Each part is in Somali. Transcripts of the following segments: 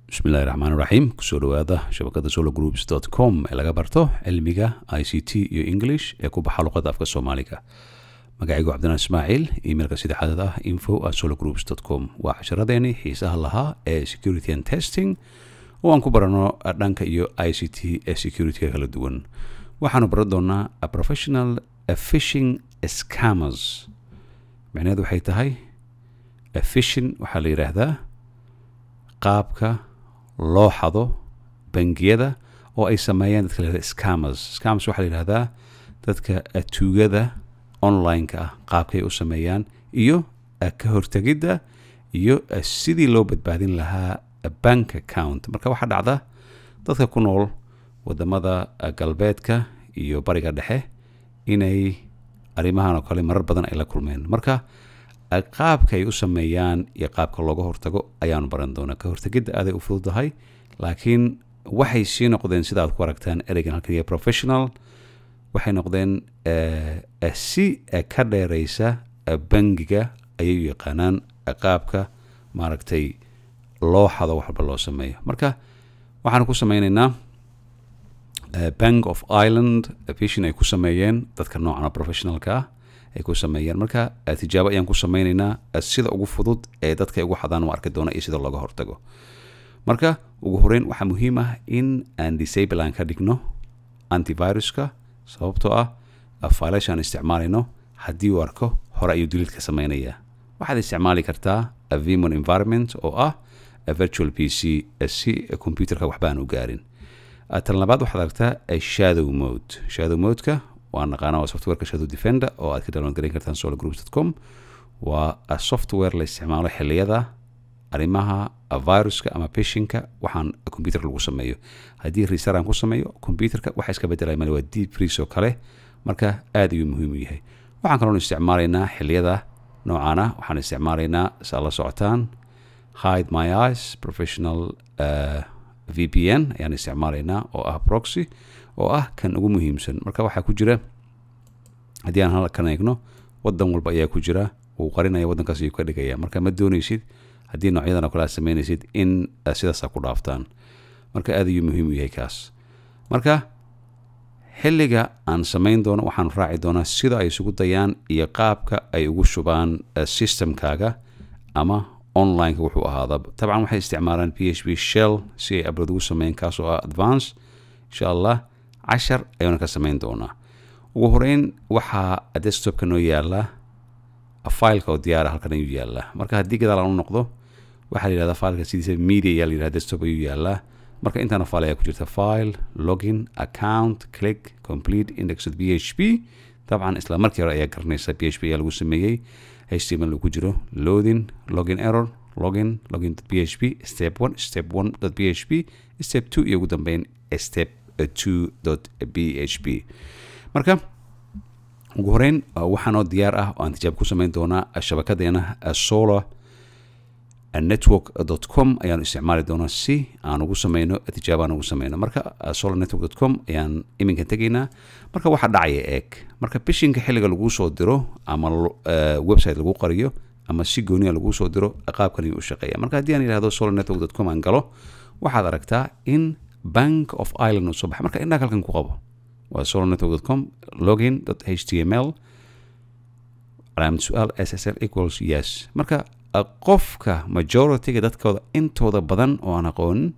Bismillahi raxmaan raxiim. Kusoo dhawaada shabakada sologroups.com ee laga barto cilmiga ICT iyo English ee ku baxa luqadda afka Soomaaliga. Magacaygu Cabdinaan Ismaaciil, emailka sida caadada ah info@sologroups.com. Waa casharadeeni xiisaha lahaa ee security and testing oo aan ku barano dhanka iyo ICT ee securityga kala duwan. Waxaanu baran doonaa professional phishing scammers. Micnaheedu waxay tahay, phishing waxaa la yidhaahdaa qaabka loo xado bangiyada oo ay sameeyaan dadka la yihahda scammers. Scammers waxaa la yidhahdaa dadka tuugada online-ka ah, qaabkay u sameeyaan iyo ka hortegidda iyo sidii loo badbaadin lahaa bank account. Marka waxaa dhacda dadka ku nool wadamada Galbeedka iyo Bariga Dhexe inay arrimahan oo kale marar badan ay la kulmeen. Marka qaabka ay u sameeyaan iyo qaabka looga hortago ayaanu baran doonaa. Ka hortegidda aaday u fududahay, laakiin waxay sii noqdeen, sida aad ku aragtaan ereygan halkan iyo professional, waxay noqdeen si ka dheereysa bangiga ayay u yaqaanaan qaabka maaragtay loo xado, wax walba loo sameeyo. Marka waxaanu ku sameyneynaa Bank of Ireland phishing ay ku sameeyeen dadka noocan oo professionalka ah ay ku sameeyeen. Marka tijaabo ayaan ku sameyneynaa, sida ugu fudud ee dadka ay ugu xadaan waa arki doona iyo sida looga hortago. Marka ugu horeyn waxaa muhiim ah in aan disable aan ka dhigno antiviruska, sababtoo ah filasha aan isticmaalayno haddii uu arko hore ayuu delete ka sameynayaa. Waxaad isticmaali kartaa VMware environment oo ah virtual PC si computerka waxba aan u gaarin. Tan labaad, waxaad aragtaa shadow mode. Shadow modeka waa naqaana, waa softwareka Shadow Defender oo aad ka download garan kartaan sologroups.com. Waa software la isticmaalo xilliyada arrimaha viruska ama phishingka waxaan computerka lagu sameeyo. Haddii restart aan ku sameeyo computerka, waxa iska bedelaya male, waa deep freeze oo kale. Marka aad ayuu muhiim u yahay. Waxaan kaloon isticmaalaynaa xilliyada noocaana, waxaan isticmaalaynaa, saa la socotaan, Hide My Eyes Professional VPN ayaan isticmaalaynaa oo ah proxy oo ah kan ugu muhiimsan. Marka waxaa ku jira, haddii aan halkan eegno, wadan walba ayaa ku jira, wuu qarinaya, waddankaas ayuu ka dhigaya. Marka ma doonaysid haddii noocyadan oo kale aad sameynaysid in sidaasaa ku dhaaftaan. Marka aad ayuu muhiim u yahay kaas. Marka xilliga aan samayn doono waxaan raaci doonaa sida ay isugu dayaan iyo qaabka ay ugu shubaan systemkaaga ama online-ka wuxuu ahaada. Tabcan waxay isticmaalaan PHP shell si ay upload ugu sameeyaan, kaas oo ah advance. Insha Allah cashar ayuuna ka samayn doonaa. Ugu horeyn waxaa desktopka noo yaala fileka oo diyaara, halkan ayuu yaalaa. Marka haddii gadaal aan u noqdo, waxaa la yihahdaa fileka sidiisa media ayaa la yihahda, desktop ayuu yaalaa. Marka intaana file ayaa ku jirta: file, login, account, click, complete, index.php. Dabcan isla markii hore ayaa garanaysa PHP ayaa lagu sameeyey, HTML uu ku jiro, loading, login error, login, login.php, step one, step one.php, step two iyo ugu dambeyn step two.php. Marka ugu horeyn waxaanoo diyaar ah oo aan tijaabo ku sameyn doonaa shabakadeena solar network.com ayaanu isticmaali doonaa si aan ugu sameyno tijaabo, aan ugu sameyno. Marka solarnetwork.com ayaan iminka tegaynaa. Marka waxaa dhacaya eeg. Marka phishingka xilliga lagu soo diro ama website lagu qariyo ama si gooniya lagu soo diro, qaabkan ayuu u shaqeeya. Marka haddii aan yidhahdo solarnetwork.com aan galo, waxaad aragtaa in Bank of Ireland uu soo baxay. Marka indhaha halkan ku qabo, waa solarnetwork.com login.html calaamad su-aal ssl equals yes. Marka qofka majorityga dadkooda intooda badan oo aan aqoonin,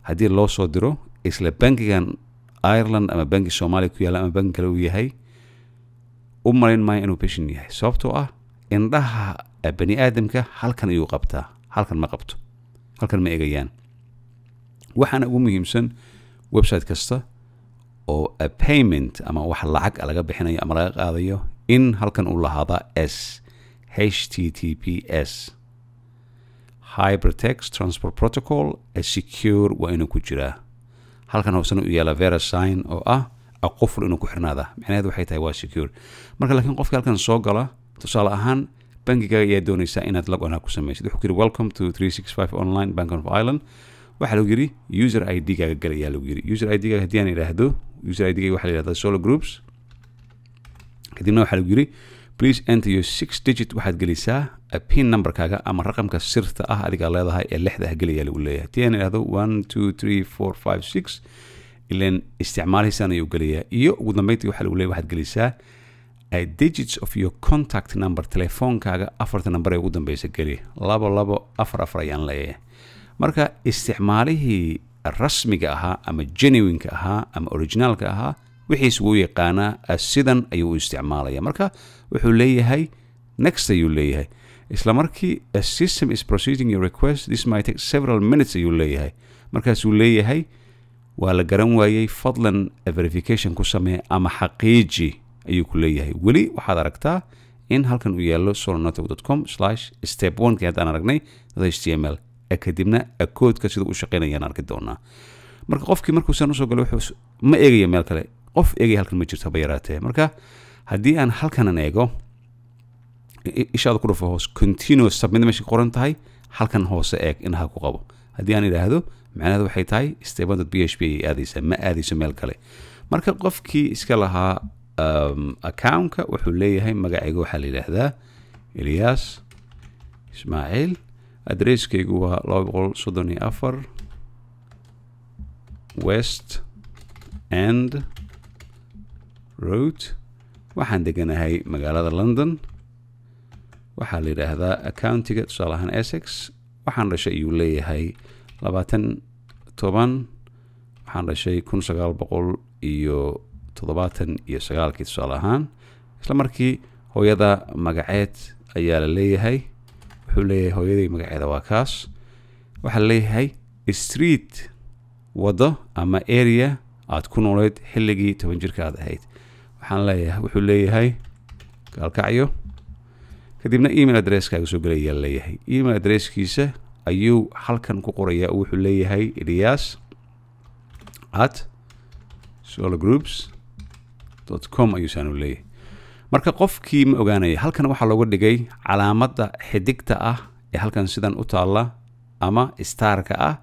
haddii loo soo diro isla bankigan Ireland ama banki Soomaaliya ku yaalla ama banki kale uu yahay, u malayn maayo inuu phishing yahay, sababtoo ah indhaha bani aadamka halkan ayuu qabtaa, halkan ma qabto, halkan ma egayaan. Waxaana ugu muhiimsan, website kasta oo payment ama wax lacag laga bixinayo ama laga qaadayo, in halkan uu lahaada s HTTPS, hypertext transfer protocol secure, waa inuu ku jiraa. Halkan hoosena u yaala VeriSign oo ah qoful inuu ku xirnaada, micnaheedu waxay tahay waa secure. Marka laakiin qofka halkan soo gala, tusaale ahaan bankiga ayaa doonaysaa inaad log on ku samaysid, wuxuu ku yidhi "Welcome to 365 online Bank of Ireland." Waxaa lagu yidhi "User ID gaaga gal" ayaa lagu yidhi. User ID gaaga haddii aan idhaahdo, user ID gaaga waxaa la yidhahdaa solo groups. Kadibna waxaa lagu yidhi Please enter your six digit, waxaad gelisaa PIN numberkaaga ama raqamka sirta ah adigaa leedahay ee lixda ah geliyaa lagu leeyahay. Haddii aan idhahdo 1 2 3 4 5 6, ilan isticmaalihiisaan ayuu geliyaa. Iyo ugu dambeyntii waxaa lagu leeyahay waxaad gelisaa digits of your contact number, telefoonkaaga afarta number ee ugu dambeysa geli. 2244 ayaan leeyahay. Marka isticmaalihii rasmiga ahaa ama genuineka ahaa ama originaalka ahaa wixiis wuu yaqaanaa, sidan ayuu u isticmaalaya. Marka wuxuu leeyahay next ayuu leeyahay. Isla markii "A system is processing your request, this might take several minutes" ayuu leeyahay. Markaasuu leeyahay waa la garan waayey, fadlan verification ku samee ama xaqiiji ayuu ku leeyahay. Weli waxaad aragtaa in halkan uu yaallo solonetwork.com/step 1 kii haddaan aragnay .html. Kadibna koodka siduu u shaqeynayaan arki doonaa. Marka qofkii markuusan usoo galay wuxuu ma eegaya meel kale, qof eegaya halkan ma jirto haba yaraatee. Marka haddii aan halkanan eego, ishaada ku dhufo hoos, continue, submit meesha qoran tahay halkan hoose eeg, inaha ku qabo. Haddii aan idhaahdo, macnaheedu waxay tahay step 1.php ayay aadaysaa, ma aadayso meel kale. Marka qofkii iska lahaa accountka wuxuu leeyahay magacayga waxaa la yidhaahdaa Elias Ismaaciil, adresskaygu waa 234 West End Road, waxaan deganahay magaalada London, waxaa la yidhaahdaa countyga tusaale ahaan Essex, waxaan dhashay ayuu leeyahay 20 10, waxaan dhashay 1979-kii tusaale ahaan. Isla markii hooyada magaceed ayaa la leeyahay. Wuxuu leeyahay hooyaday magaceeda waa kaas. Waxaa la leeyahay street, waddo ama area aad ku nooleed xilligii 10 jirka aad ahayd. Waxaan leeyahay, wuxuu leeyahay Gaalkacyo. Kadibna email addresskaaga soo gelayaa leeyahay. Email addresskiisa ayuu halkan ku qorayaa oo wuxuu leeyahay elias@sologroups.com ayuu saanu leeyahay. Marka qofkii ma ogaanaya halkan waxaa looga dhigay calaamadda xidigta ah ee halkan sidan u taalla ama starka ah.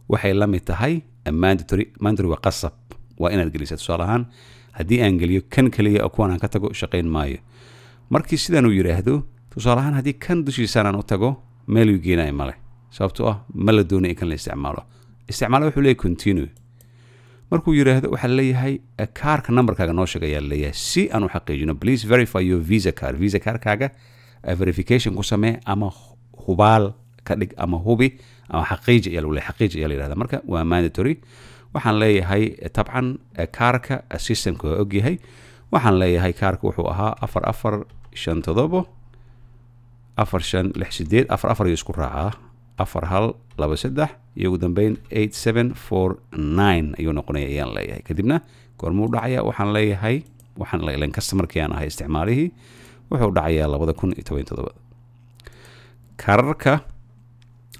Waxay la mid tahay mandatory. Mandatory waa qasab, waa inaad gelisa. Tusaale ahaan haddii aan geliyo kan keliya oo kuwan aan ka tago, shaqayn maayo. Markii sidan uu yidhaahdo, tusaale ahaan haddii kan dushiisaan aan u tago, meel uu geenayo male, sababtoo ah ma la doonay in kan la isticmaalo. Isticmaalo wuxuu leeyahay continue. Markuu yidhaahdo waxaa leeyahay kaarka numberkaaga noo sheeg ayaa leeyahay si aan u xaqiijino. Please verify your Visa card, Visa cardkaaga verification ku samee ama hubaal ka dhig ama hubi ama xaqiiji ayaa lagu leeyahay, xaqiiji ayaa la yidhahdaa. Marka waa mandatory. Waxaan leeyahay tabcan kaarka systemka waa ogyahay. Waxaan leeyahay kaarka wuxuu ahaa 4457 4568, 44 iyo isku raacaa, 4123 iyo ugu dambeyn 8749 ayuu noqonaya ayaan leeyahay. Kadibna goormuu dhacaya? Waxaan leeyahay, waxaan ilan customerkii aan ahay isticmaalihii, wuxuu dhacayaa 2017. Kaararka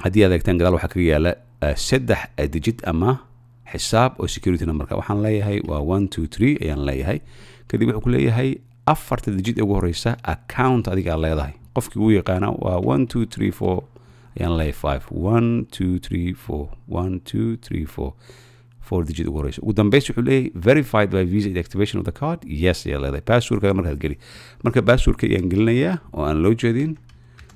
haddii aad eegtaan gadaal waxaa kaga yaala saddex digit ama xisaab oo security numberka. Waxaan leeyahay waa 1 2 3 ayaan leeyahay. Kadib wuxuu ku leeyahay afarta digit ee ugu horeysa account adigaa leedahay, qofkii uu yaqaana waa 1 2 3 4 ayaan leeyahay, 5 1 2 3 4, 1 2 3 4, four digit ugu horeysa. Ugu dambeys wuxuu leeyahay verified by Visa the activation of the card, yes ayaa leedahay. Passwordkaga markaad geli. Marka passwordka ayaan gelinayaa oo aan loo jeedin,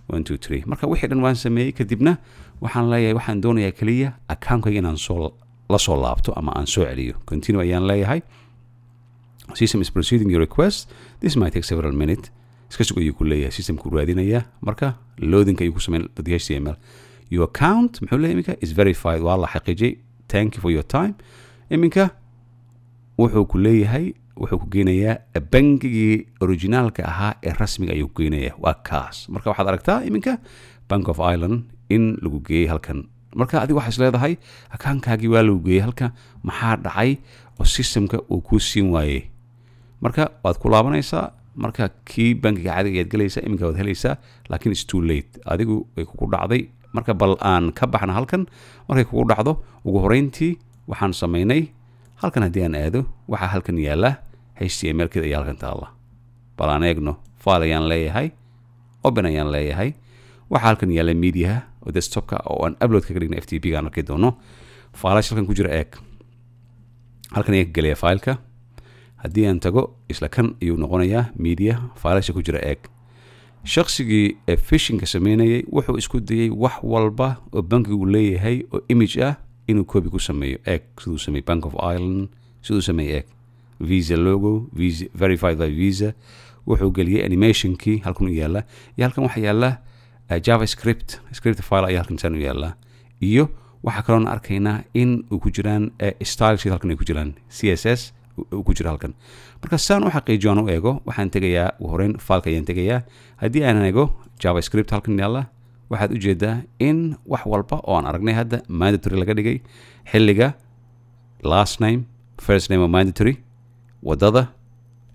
1 2 3. Marka wixii dhan waan sameeyey. Kadibna waxaan leeyahay waxaan doonayaa keliya accountkayga inaan soo la soo laabto ama aan soo celiyo. Continue ayaan leeyahay. System is proceeding your request, this might take several minutes. Iska sug ayuu ku leeyahay, systemku raadinaya. Marka loadingka ayuu ku sameyn .html. Your account, muxuu leeyahay iminka, is verified, waa la xaqiijiyay, thank you for your time. Iminka wuxuu ku leeyahay, wuxuu ku geenayaa bangigii originaalka ahaa ee rasmiga ayuu ku geenayaa, waa kaas. Marka waxaad aragtaa iminka Bank of Ireland in lagu geeyey halkan. Marka adiga waxaa is leedahay accountkaagii waa lagu geeyey halka, maxaa dhacay oo systemka uu kuu siin waayey? Marka waad ku laabanaysaa. Marka kii bankiga caadiga ayaad gelaysaa, iminka waad helaysaa, laakiin it's too late, adigu way kugu dhacday. Marka bal aan ka baxna halkan. Markay kugu dhacdo, ugu horeyntii waxaan samaynay halkan haddii aan aado, waxaa halkan yaala HTML keeda ayaa halkan taalla. Bal aan eegno. File ayaan leeyahay, open ayaan leeyahay. Waxaa halkan yaala mediaha oo desktopka oo aan upload kaga dhigna FTP ga aan arki doono. Fileasha halkan ku jira eeg. Halkan ayaan ka gelaya fileka. Haddii aan tago, isla kan ayuu noqonayaa. Media fileasha ku jira eeg. Shaqsigii ee phishingka sameynayay wuxuu isku dayay wax walba oo bankigu leeyahay oo image ah inuu copy ku sameeyo. Eeg siduu sameeyey Bank of Ireland, siduu sameeyey. Eeg Visa logo, Visa, verified by Visa. Wuxuu geliyey animationkii halkan u yaala, iyo halkan waxaa yaala JavaScript script file ayaa halkan saan u yaala. Iyo waxaa kaloona arkaynaa in uu ku jiraan style sheet, halkan ay ku jiraan CSS uu ku jiro halkan. Marka saan u xaqiijiyo aan u eego, waxaan tegayaa ugu horeyn fileka ayaan tegayaa. Haddii aanan eego JavaScript halkan yaalla, waxaad ujeedaa in wax walba oo aan aragnay hadda mandatory laga dhigay: xilliga, last name, first name oo mandatory, wadada,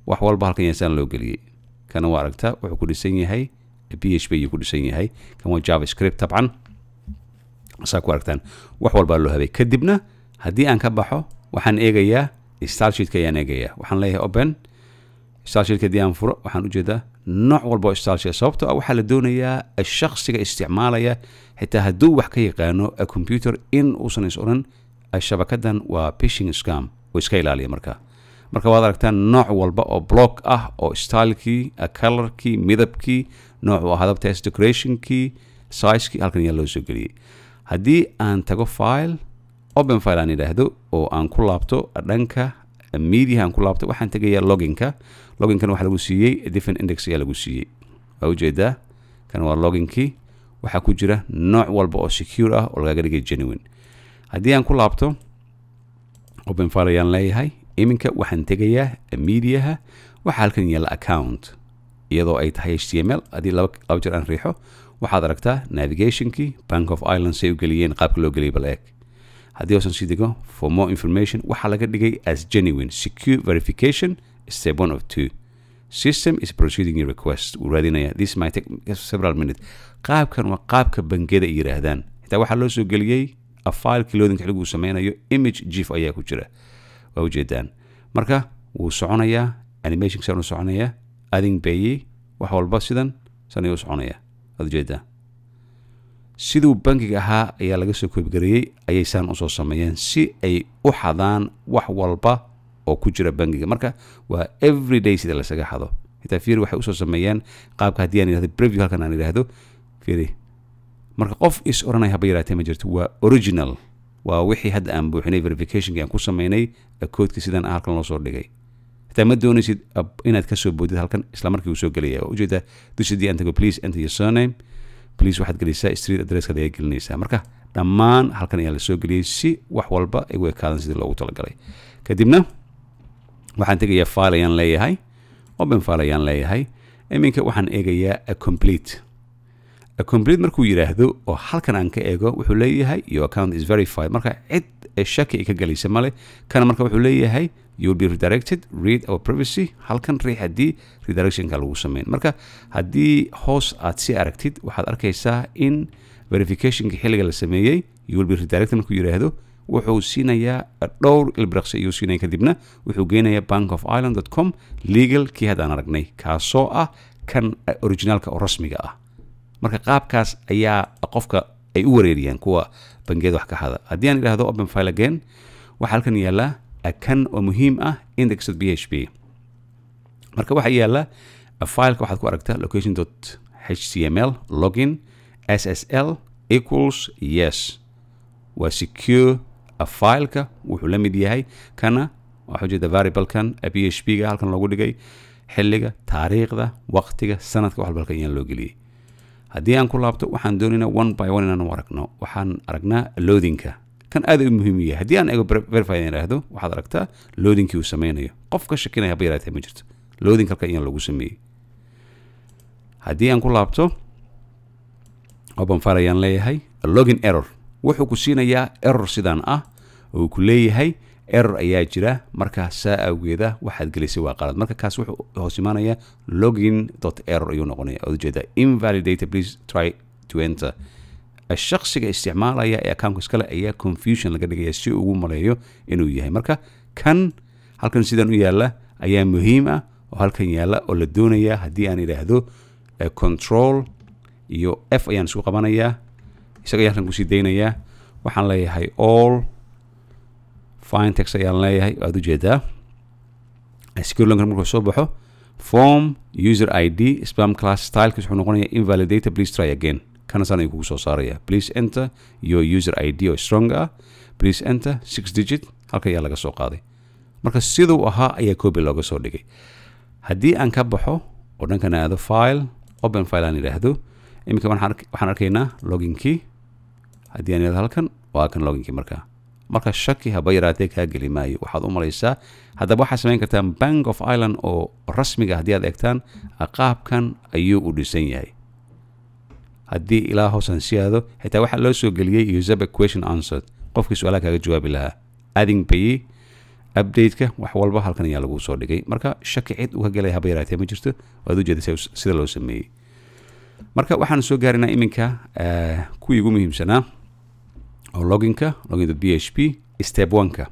wax walba halkan yaasaan loo geliyey. Kana waa aragtaa, wuxuu ku dhisan yahay PHP ayuu ku dhisan yahay. Kan waa JavaScript tabcan. Saa ku aragtaan, wax walbaa loo habay. Kadibna haddii aan ka baxo, waxaan eegayaa style sheetka ayaan eegayaa. Waxaan leeyahay open style sheetka. Haddii aan furo, waxaan ujeedaa nooc walba oo style sheet, sababtoo ah waxaa la doonayaa shakhsiga isticmaalaya, xitaa hadduu wax ka yaqaano a computer, in uusan is odhan shabakadan waa phishing scam oo iska ilaaliya. Marka waad aragtaan nooc walba oo block ah oo stylekii, colorkii, midabkii, nooc uu ahaadaba, text decorationkii, sizekii halkan ayaa loo soo geliyey. Haddii aan tago file, open file aan idhaahdo, oo aan ku laabto dhanka media aan ku laabto, waxaan tegayaa loginka. Loginkan waxaa lagu siiyey different index ayaa lagu siiyey, waa ujeedaa. Kan waa loginkii, waxaa ku jira nooc walba oo secure ah oo lagaga dhigay genuine. Haddii aan ku laabto, open file ayaan leeyahay. Iminka waxaan tegayaa mediaha. Waxaa halkan yaalla account iyadoo ay tahay HTML. Haddii laba jeer aan riixo, waxaad aragtaa navigationkii Bank of Ireland say u geliyeen, qaabka loo geliyay. Bal eeg, haddii hoosan sii dego, for more information, waxaa laga dhigay as genuine secure verification step one of two. System is proceeding your request, wuu raadinaya. This might take several minutes. Qaabkan waa qaabka bangiyada ay yidhaahdaan. Xitaa waxaa loo soo geliyey filekii loadinka xilligu uu sameynayo, image GIF ayaa ku jira, waa ujeedaan. Marka wuu soconayaa animation san u soconayaa, adding payee, wax walba sidan san ayuu soconaya, waad ujeedaa. Siduu bankiga ahaa ayaa laga soo copygareeyey, ayay saan usoo sameeyeen si ay u xadaan wax walba oo ku jira bankiga. Marka waa everyday sida lasaga xado. Xitaa fiiri waxay usoo sameeyeen qaabka. Haddii aan idhahdo preview halkan aan idhahdo, fiiri. Marka qof is oranaya haba yaraatee ma jirto, waa original, waa wixii hadda aan buuxinay, verificationki aan ku sameynay, koodka sidan ah halkan loo soo dhigay. Xitaa ma doonaysid inaad kasoo boodid halkan, isla markii uu soo gelaya, waa ujeedaa dushadii aan tago. Please enter your surname, please waxaad gelisaa street addresskaad ayaa gelinaysaa. Marka dhammaan halkan ayaa lasoo geliyey si wax walba ay u ekaadan sidii loogu talagalay. Kadibna waxaan tegayaa file ayaan leeyahay, open file ayaan leeyahay. Iminka waxaan eegayaa a complete. A complete markuu yidhaahdo oo halkan aan ka eego, wuxuu leeyahay "Your account is verified." Marka cid shaki ay ka galaysa male kana. Marka wuxuu leeyahay "You will be redirected, read our privacy." Halkan riix haddii redirectionka lagu sameyn. Marka haddii hoos aad si aragtid, waxaad arkaysaa in verificationka xilliga la sameeyey. "You will be redirected" markuu yidhaahdo, wuxuu siinayaa dhowr ilbiriqsi ayuu siinaya. Kadibna wuxuu geynayaa bankofireland.com legal kii haddaan aragnay, kaasoo ah kan originaalka oo rasmiga ah. Marka qaabkaas ayaa qofka ay u wareeriyaan kuwa bangiyada wax ka hada. Haddii aan idhaahdo open file again, waxaa halkan yaallaa kan oo muhiim ah, index.php. Marka waxaa yaalla fileka, waxaad ku aragtaa location.html, login SSL equals yes, waa secure fileka. Wuxuu la mid yahay kana, waxaa ujeeda variablekan PHP ga halkan loogu dhigay xilliga, taariikhda, waqtiga, sanadka, wax walba halkan ayaan loo geliyey. Haddii aan ku laabto, waxaan doonaynaa one by one inaan u aragno. Waxaan aragnaa loadingka kan aad u muhiim u yahay. Haddii aan eego verify aan idhaahdo, waxaad aragtaa loadingkii uu sameynayo. Qof ka shakinaya haba yaraatee ma jirto, loading halkan ayaan loogu sameeyey. Haddii aan ku laabto, open file ayaan leeyahay. Login error wuxuu ku siinayaa, error sidaan ah oo uu ku leeyahay error ayaa jira. Marka saa awgeeda waxaad gelisay waa qalad. Marka kaas wuxuu hoos imaanaya login.error ayuu noqonaya, ood ujeedaa "Invalid data, please try to enter." Shakhsiga isticmaalaya ee accountka iskale ayaa confusion laga dhigaya si uu ugu maleeyo inuu yahay. Marka kan halkan sidan u yaala ayaa muhiim ah oo halkan yaala oo la doonaya. Haddii aan idhaahdo control iyo F ayaan isku qabanayaa, isaga ayaa halkan kusii daynayaa. Waxaan leeyahay all find text ayaan leeyahay, waad ujeedaa secure login markuu soo baxo form. User ID spam class stylekiis wuxuu noqonayaa invalidator, please try again. Kana saan ayuu kugu soo saaraya: please enter your user ID oo strong ah, please enter six digit. Halka ayaa laga soo qaaday. Marka siduu ahaa ayaa copy looga soo dhigay. Haddii aan ka baxo oo dhankan aado, file, open file aan idhaahdo, iminka waxaan arkaynaa loginkii. Haddii aan idhahdo halkan, waa kan loginkii. Marka shaki haba yaraatee kaa geli maayo. Waxaad u malaysaa haddaba waxaad samayn kartaan Bank of Ireland oo rasmiga. Haddii aad eegtaan, qaabkan ayuu u dhisan yahay. Haddii ilaa hoosaan si aado, xitaa waxaa loo soo geliyey user question answered, qofkii su-aalaha kaaga jawaabi lahaa, adding payee, update-ka, wax walba halkan ayaa lagu soo dhigay. Marka shaki cid uu ka gelaya haba yaraatee ma jirto. Waad ujeeda sida loo sameeyey. Marka waxaan soo gaaraynaa iminka kuwii ugu muhiimsanaa oo loginka, login.php, step one-ka.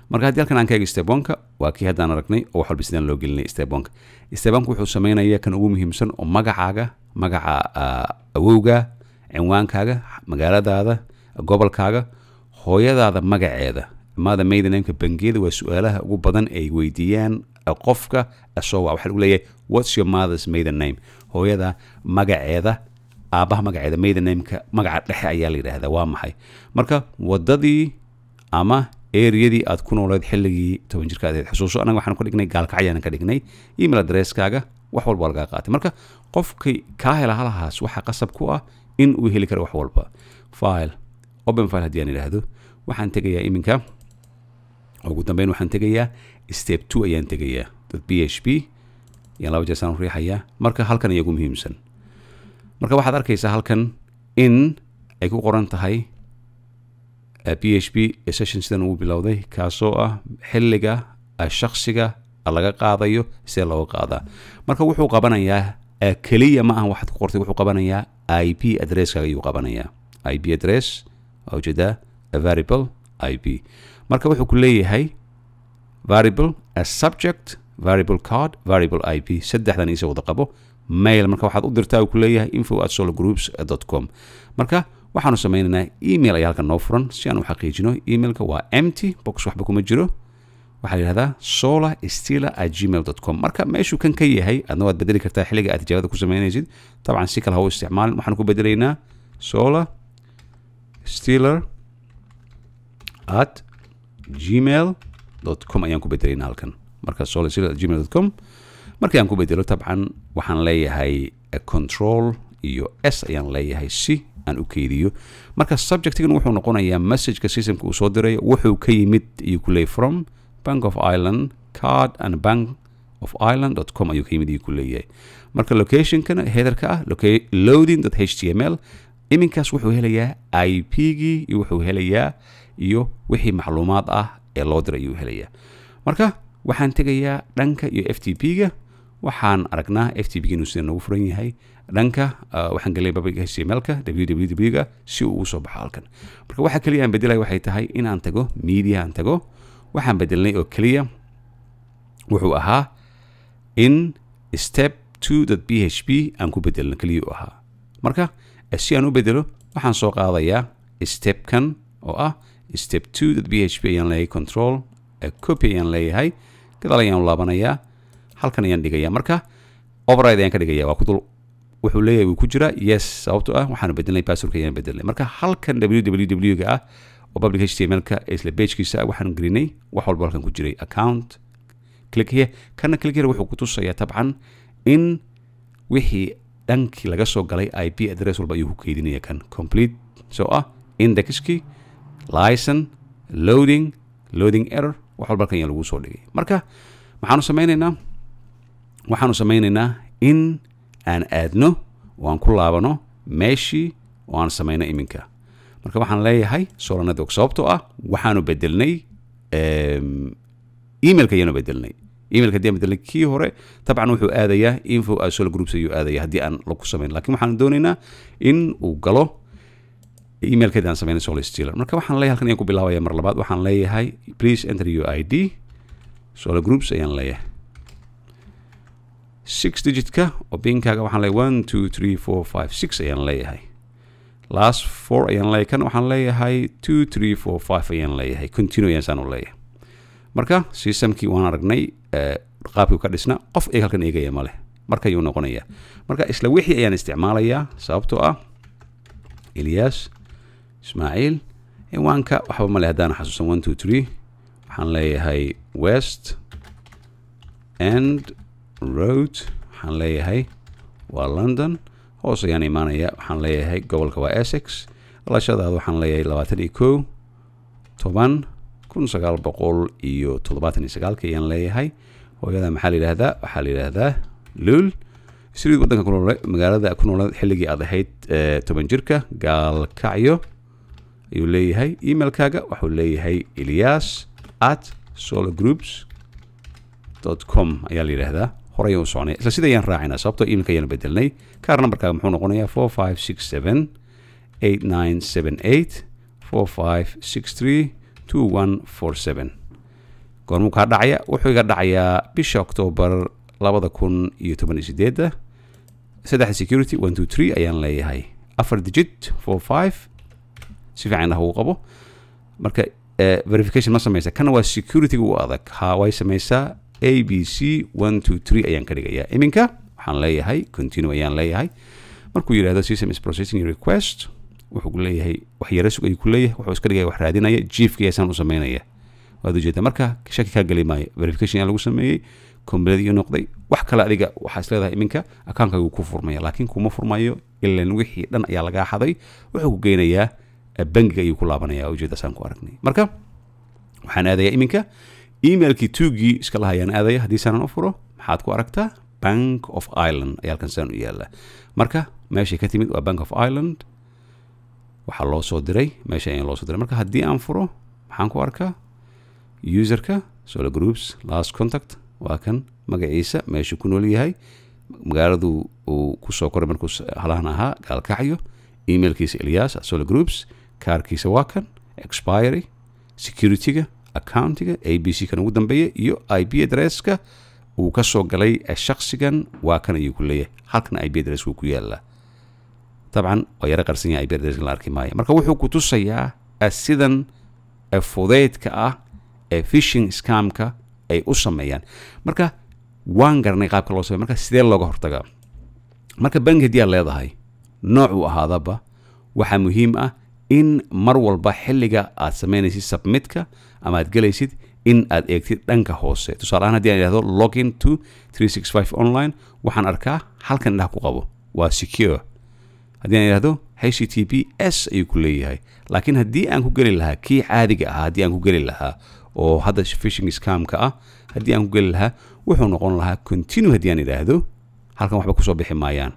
Marka haddii halkan aan ka eego, step one-ka waa kii haddaan aragnay oo wax walba sidaan loo gelinay. Step one-ka, step one-ka wuxuu sameynaya kan ugu muhiimsan oo magacaaga, magaca awowga, cinwaankaaga, magaaladaada, gobolkaaga, hooyadaada magaceeda, mother maiden name-ka, bangiyada waa su-aalaha ugu badan ay weydiiyaan qofka soo. Waxaa lagu leeyahay, "What's your mother's maiden name?" Hooyada magaceeda, aabbaha magaceeda, maiden name-ka magaca dhexe ayaa la yidhaahdaa, waa maxay? Marka wadadii ama eriyadii aad ku nooleed xilligii 10 jirka aad xusuuso. Anaga waxaan ka dhignay Gaalkacyaan ka dhignay. Email addresskaaga, wax walba waa lagaa qaatay. Marka qofkii kaa hela halahaas, waxaa qasab ku ah in uu heli karo wax walba. File, open file haddii aan idhaahdo, waxaan tegayaa iminka, ugu dambeyn waxaan tegayaa step two ayaan tegayaa, .php ayaan laba jeer saan u riixayaa. Marka halkan ayaa ugu muhiimsan. Marka waxaad arkaysaa halkan in ay ku qoran tahay PHP session sidan uu bilowday, kaasoo ah xilliga shakhsiga laga qaadayo, sidee looga qaadaa. Marka wuxuu qabanayaa keliya ma aha waxaad ku qortay, wuxuu qabanayaa IP addresskaaga ayuu qabanayaa. IP address waa ujeedaa, variable IP. Marka wuxuu ku leeyahay variable as subject, variable card, variable IP, saddexdan isa wada qabo. Mail marka waxaad u dirtaa, uu ku leeyahay, info@solargroups.com. Marka waxaanu sameynaynaa email ayaa halkan noo furan si aan u xaqiijino. Emailka waa empty box, waxba kuma jiro. Waxaa la yidhahdaa solarstealer@gmail.com. Marka meeshuu kan ka yahay, adna waad bedeli kartaa xilliga aad tijaabada ku sameynaysid. Dabcan si kale ha u isticmaalin. Waxaan ku bedelaynaa solarstealer@gmail.com ayaan ku bedelaynaa halkan. Marka solarstealer@gmail.com markii aan ku bedelo, tabcan waxaan leeyahay control iyo S ayaan leeyahay si aan u keydiyo. Marka subjectigan wuxuu noqonayaa messageka systemka uu soo diray, wuxuu ka yimid iyo ku leeyahay from Bank of Ireland, card and bankofireland.com ayuu ka yimid iyo ku leeyahay. Marka locationkana headerka ah, loading.html. Iminkaas wuxuu helayaa IP-gii iyo wuxuu helayaa iyo wixii macluumaad ah ee loo diray ayuu helayaa. Marka waxaan tegayaa dhanka iyo FTP-ga. Waxaan aragnaa FTP-ga inuu sida noogu furan yahay. Dhanka waxaan gelay public HTML-ka, www-ga, si uu usoo baxo halkan. Marka waxa keliya aan bedelaya waxay tahay in aan tago media, aan tago. Waxaan bedelnay oo keliya wuxuu ahaa in step 2.php aan ku bedelno keliya u ahaa. Marka si aan u bedelo, waxaan soo qaadayaa stepkan oo ah step 2.php ayaan leeyahay, control copy ayaan leeyahay, gadaal ayaan laabanayaa, halkan ayaan dhigayaa. Marka override ayaan ka dhigaya, waa ku dul wuxuu leeyahay wuu ku jiraa, yes, sababtoo ah waxaanu bedelnay passwordka ayaan bedelnay. Marka halkan www ga ah oo public HTML-ka isla pagekiisa ah, waxaan gelinay wax walba halkan ku jiray, account, click here. Kana click here wuxuu ku tusayaa tabcan in wixii dhankii laga soo galay, IP address walba ayuu ku keydinaya. Kan complete soo ah indexkii, license, loading, loading error, wax walba halkan ayaa lagu soo dhigay. Marka maxaanu sameynaynaa? Waxaanu sameynaynaa in aan aadno oo aan ku laabano meeshii oo aan sameyno iminka. Marka waxaan leeyahay solar network, sababtoo ah waxaanu bedelnay emailka ayaanu bedelnay. Emailka haddii aan bedelnay kii hore, tabcan wuxuu aadayaa info@solar groups ayuu aadaya haddii aan lagu samayn, lakin waxaanu doonaynaa in uu galo emailkeeda aan sameynay, solar stealer. Marka waxaan leeyahay halkan ayaan ku bilaabaya mar labaad. Waxaan leeyahay please enter your ID, solar groups ayaan leeyahay. Six digitka oo pinkaaga waxaan leeyahay 1 2 3 4 5 6 ayaan leeyahay. Last four ayaan leeyahay, kan waxaan leeyahay 2 3 4 5 ayaan leeyahay. Continue ayaan saan u leeyahay. Marka systemkii waan aragnay qaabkii ka dhisna. Qof eeg halkan eegaya ma leh. Marka ayuu noqonayaa. Marka isla wixii ayaan isticmaalayaa, sababtoo ah Ilyas Ismaaciil, ciwaanka waxba male haddaan xasuusan. 123, waxaan leeyahay West End Road, waxaan leeyahay waa London. Hoos ayaan imaanaya, waxaan leeyahay gobolka waa Essex. Dhalashadaada waxaan leeyahay 21-10-1979-ka ayaan leeyahay. Hooyada maxaa la yidhahdaa? Waxaa la yidhaahdaa Luul. Street, waddanka ku noole, magaalada ku noole xilligii aad ahayd 10 jirka, Gaalkacyo ayuu leeyahay. Emailkaaga waxuu leeyahay ilyas@sologroups.com ayaa la yidhaahdaa. Horey u soconay, isla sida ayaan raacinaa, sababtoo emailka ayaan bedelnay. Card numberkaaga muxuu noqonayaa? 4567 8978 4563 2147. Goormuu kaa dhacaya? Wuxuu iga dhacayaa bisha Octoobar 2018-da. Saddex security, 123 ayaan leeyahay, afar digit, 45. Si fiican indhaha ugu qabo. Marka verification ma sameysa? Kana waa security u adag. Ha, way sameysaa. ABC 123 ayaan ka dhigayaa. Iminka waxaan leeyahay continue ayaan leeyahay. Markuu yidhahdo "System is processing your request", wuxuu ku leeyahay wax yara sug ayuu ku leeyahay. Wuxuu iska dhigaya wax raadinaya, jiifka yaasaan u sameynaya, waad ujeedaa. Marka shaki kaa geli maayo, verification ayaa lagu sameeyey, complete ayuu noqday. Wax kale adiga waxaa is leedahay iminka akoonkaaga ku furmaya, laakiin kuma furmayo, ilan wixii dhan ayaa lagaa xaday. Wuxuu ku geynayaa bangiga ayuu ku laabanaya, ujeeda saan ku aragnay. Marka waxaan aadayaa iminka emailkii tuugii iska lahayaan aadaya. Haddii saanan u furo, maxaad ku aragtaa? Bank of Ireland ayaa halkan saan u yaala. Marka meeshay ka timid waa Bank of Ireland. Waxaa loo soo diray meesha ayaa loo soo diray. Marka haddii aan furo, maxaan ku arkaa? Userka Solo Groups, last contact waa kan, magaciisa, meeshuu ku nool yahay, magaaladu uu kusoo koray markuu halahan ahaa, Gaalkacyo, emailkiisa Ilyas Solo Groups, kaarkiisa waa kan, expiry, securityga, accountiga, ABC kan ugu dambeeya iyo IP addresska uu ka soo galay shaksigan waa kan ayuu ku leeyahay. Halkan IP address wuu ku yaalaa. Dabcan waa yaro qarsan yahay, IP address la arki maayo. Marka wuxuu ku tusayaa sidan fudeydka ah ee phishing scamka ay u sameeyaan. Marka waan garanay qaabka loo sameyo. Marka sidee looga hortagaa? Marka bangi haddii aad leedahay, nooc uu ahaadaba, waxaa muhiim ah in mar walba xilliga aad samaynaysid submitka ama aad gelaysid in aad eegtid dhanka hoose. Tusaale ahaan, haddii aan idhahdo login to 365 online, waxaan arkaa halkan, indhaha ku qabo, waa secure. Haddii aan idhahdo HTTPS ayuu ku leeyahay. Laakiin haddii aan ku geli lahaa kii caadiga ahaa, haddii aan ku geli lahaa oo hadda phishing scamka ah haddii aan ku geli lahaa, wuxuu noqon lahaa continue. Haddii aan idhaahdo, halkan waxba kusoo bixi maayaan.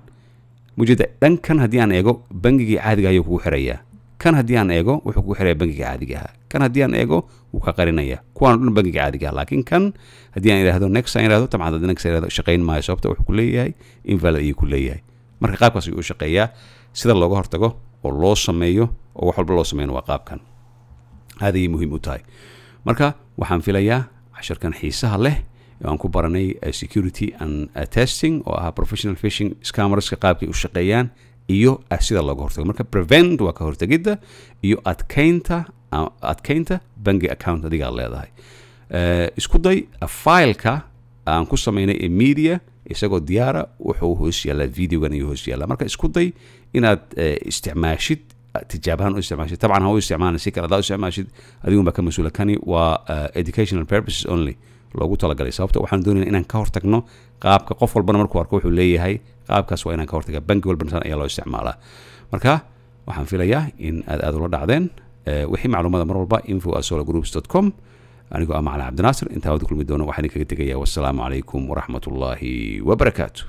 Mujeeda dhankan haddii aan eego, bangigii caadiga ayuu kugu xirayaa. Kan haddii aan eego, wuxuu kugu xiraya bangiga caadiga ahaa. Kan haddii aan eego, wuu ka qarinaya kuwaan o dhan bangiga caadiga ah. Laakiin kan haddii aan idhaahdo next, aan idhahdo, tabcan haddii next aan idhahdo, shaqayn maayo, sababta wuxuu ku leeyahay invalid ayuu ku leeyahay. Marka qaabkaas ayuu u shaqeeyaa. Sida looga hortago oo loo sameeyo oo wax walba loo sameeyana waa qaabkan. Aad ayay muhiim u tahay. Marka waxaan filayaa casharkan xiisaha leh ee aan ku baranay security and testing, oo ah professional phishing scammerska qaabkay u shaqeeyaan iyo sida looga hortago. Marka prevent waa ka hortegidda iyo adkeynta bangi account adigaa leedahay. Isku day fileka aan ku sameynay ee media isagoo diyaara wuxuu hoos yaallaa videogan ayuu hoos yaallaa. Marka isku day inaad isticmaashid, tijaabahaan u isticmaashid. Tabcan ha u isticmaalin si kale. Haddaa u isticmaashid, adigun baa ka mas-uula. Kani waa educational purposes only loogu talagalay, sababta waxaan doonayna inaan ka hortagno qaabka qof walbana markuu arko wuxuu leeyahay qaabkaas waa inaan ka hortaga. Bangi walbana saan ayaa loo isticmaalaa. Marka waxaan filayaa in aad aad ula dhacdeen. Wixii macluumada mar walba info@sologroups.com. Anigoo ah Macalin Cabdinaasir, intaa wada kulmi doono, waxaan idinkaga tegayaa wassalaamu calaykum waraxmatullaahi wabarakaatu.